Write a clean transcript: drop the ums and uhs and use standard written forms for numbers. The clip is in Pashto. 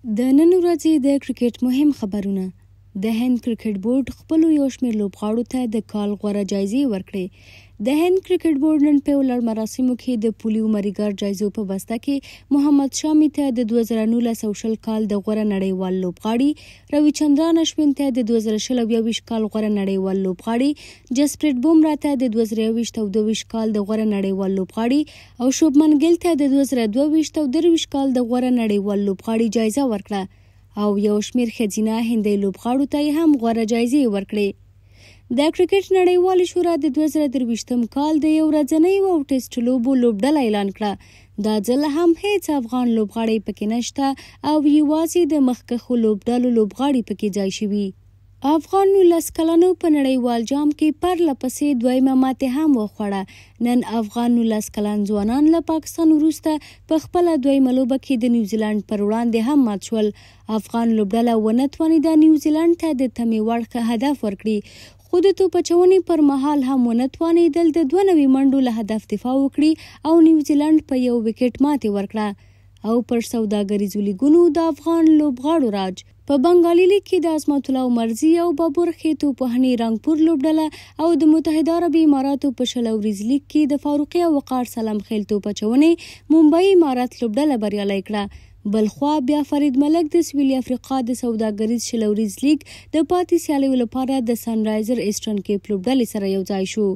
د نن ورځې د کرکټ مهم خبرونه. د هند کرکټ بورډ خپلو یو شمېر لوبغاړو ته د کال غوره جایزې ورکړې. د هند کرکټ بورډ نن په یو لړ مراسمو کې د پولیو مریګار جایزو په بسته کې محمد شامي ته د 2019 او 20 کال د غوره نړیوال لوبغاړي، رویچندران اشوین ته د 2020 او 21 کال غوره نړیوال لوبغاړي، جسپریت بومرا ته د 2021 او 22 کال د غوره نړیوال لوبغاړي او شوبمن ګیل ته د 2022 او 23 کال د غوره نړیوال لوبغاړي جایزه ورکړه او یو شمېر ښځینه هندۍ لوبغاړو ته یې هم غوره جایزې ورکړې. د کرکټ نړیوالې شورا د 2023 کال د یو ورځنیو او ټیسټ لوبو لوبډله اعلان کړه. دا ځل هم هیڅ افغان لوبغاړی پکې نشته او یوازې د مخکښو لوبډلو لوبغاړي پکې ځای شوي. افغان 19 کلنو په نړیوال جام کې پرله پسې دویمه ماتې هم وخوړه. نن افغان 19 کلن ځوانان له پاکستان وروسته په خپله دویمه لوبه کې د نیوزیلنډ پر وړاندې هم مات شول. افغان لوبډله ونه توانېده نیوزیلنډ ته د تمې وړ ښه هدف ورکړي، خو د توپ اچونې پر مهال هم ونه توانېدل د 92 منډو له هدف دفاع وکړي او نیوزیلنډ په یو ویکټ ماتې ورکړه او پر سوداګریزو لیګونو د افغان لوبغاړو راج. په بنګالي لیګ کې د عظمت الله عمرزي او بابر ښې توپوهنې رنګپور لوبډله او د متحده عربي اماراتو په 20 اوریز لیګ کې د فاروقي او وقار سلام خیل توپ اچونې ممبئی امارت لوبډله بریالۍ کړه. بلخوا بیا فرید ملک د سویلي افریقا د سوداګریز 20 اوریز لیګ د پاتې سیالیو لپاره د سنرایزر ایسټرن کیپ لوبډلې سره یو ځای شو.